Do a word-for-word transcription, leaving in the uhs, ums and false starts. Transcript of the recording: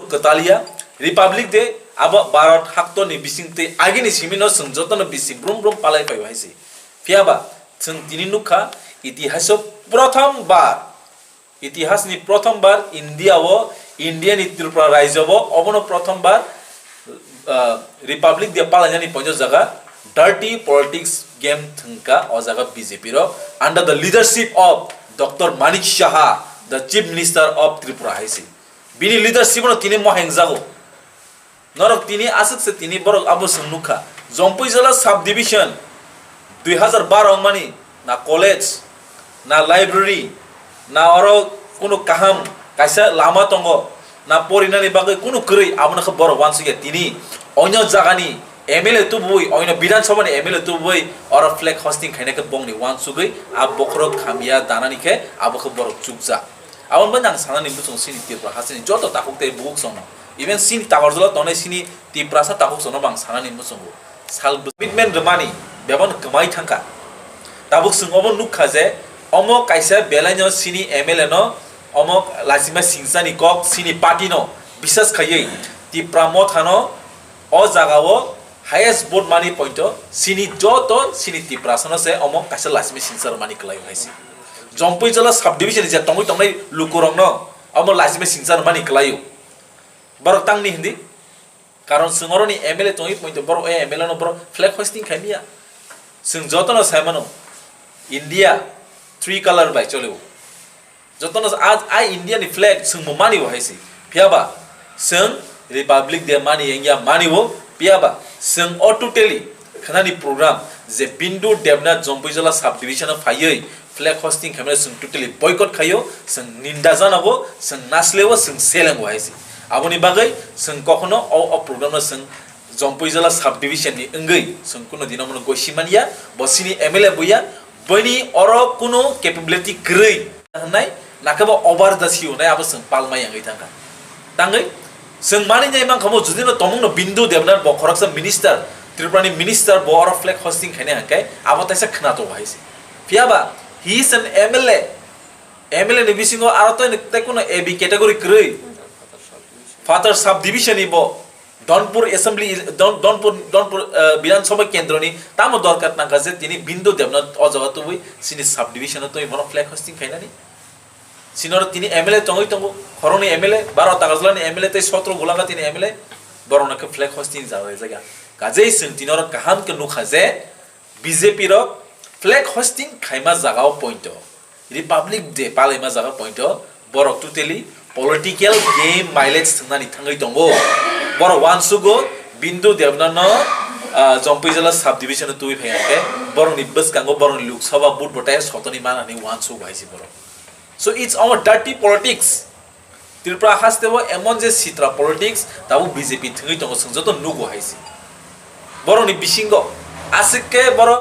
Kwtalia Republic Day abo Bharat haktorni bisingtwi agini simino chwng jotono bisi brum brum palai phaio hai se. Phiyaba chwng tini nukha, itihaso prothom bar, itihasni prothom bar India o, India ni Tripura rajyo o obono prothom bar, ah, Republic Day palainani poito jaga dirty politics game thwngkha o jaga B J P rok under the leadership of Doctor Manik Saha, the Chief Minister of Tripura hai se. Bini leadership no tini moheng jago. Norok tini aswk se tini borok abo chwng nukha. Jompuijala sub division dui hazar baro wngmani na college, na library, na oro kunu kaham kaisa lama tongo, na porinani bagwi kunu kwrwi, abono khe borok uansukya. Tini onyo jagani M L A tubui, onyo Bidhan Sabhani M L A tubui oro flag hosting khaina khe bongni uansugwi a bokhorok khamya danani khe abo khe borok chukjak. Aboni bagwi ang sanani muchungo chini Tripura hasteni joto takhuk tei bukhuk songno, even chini Takarjala tongnai chini Tiprasa takhuk songno bo ang sanani muchungo. Sal commitment rwmani bebak kwmai thangkha. Tabuk chwng obo nukha je omo kaisa belaino chini M L A no omo lachima singchani kok chini party no bisas khaiwi Tipra Motha no o jaga o highest vote mani pointo chini joto chini Tiprasa no se omo kaisa lachima singcha rwmani kwlai hai se. Jompuijala sub division je tongwi tongnai lukurok no omo lachima singcha rwmani kwlai o. Borok tangni hindi. Karon chwng oroni M L A tongwi pointo borok o M L A no borok flag hosting khaimya. Chwng jotono saimano India three color bai cholio. Jotono a, a India ni flag chwng bo mani bo hai se. Phiyaba chwng Republic Day mani wngya mani bo. Phiyaba chwng o totally khnani program je Bindu Debnath Jompuijala sub division o phaiwi flag hosting khaimano chwng totally boycott khaio, chwng ninda janogo, chwng nasleo, chwng selengo hai se. Aboni bagwi chwng kokhono o, o program no chwng Jompuijala sub division ni wngwi chwng kuno dino mono gosi manya, bo chini M L A buya, bini oro kuno capability kwrwi hwnai, nakhe bo over the sea hwnai abo chwng palmai wngwi thangkha. Tangwi chwng mani nai mankha mo judino tomungno Bindu Debnath bo khoroksa minister, Tripura ni minister bo oro flag hosting khainai hwnkhe abo taisa khna tongo hai se. Phiyaba he is an M L A, M L A ni bisingo aro tei, tei kuno A B category kwrwi, Father sub division ni bo, Donpur assembly, Don-, Donpur, Donpur, eh, Bidhan Sabha kendro ni tamo dorkar nangkha je tini Bindu Debnath o jaga tubui chini sub division o tubui bono flag hosting khainani. Sinoro tini M L A tongwi tongo, khoroknwi M L A, baro Takarjala ni M L A tei sotro Golaghat ni M L A, borok no khe flag hosting jaga jaga. Kajei chwng tini oro kaham khe nukha je B J P rok flag hosting khaima jaga o pointo, Republic Day palaima jaga pointo, borok totally political game mileage thwngnani thangwi tongo. Borok uansugo Bindu Debnath no, ah, Jompuijala sub division o tubui phai hwnkhe borokni bwskango borokni Lok Sabha vote bo tei sotoni manani uansugo hai se borok. So it's our dirty politics. Tripura haste o emon je sitra politics tabuk B J P thwngwi tongo, chwng joto nugo hai se. Borokni bisingo aswk khe borok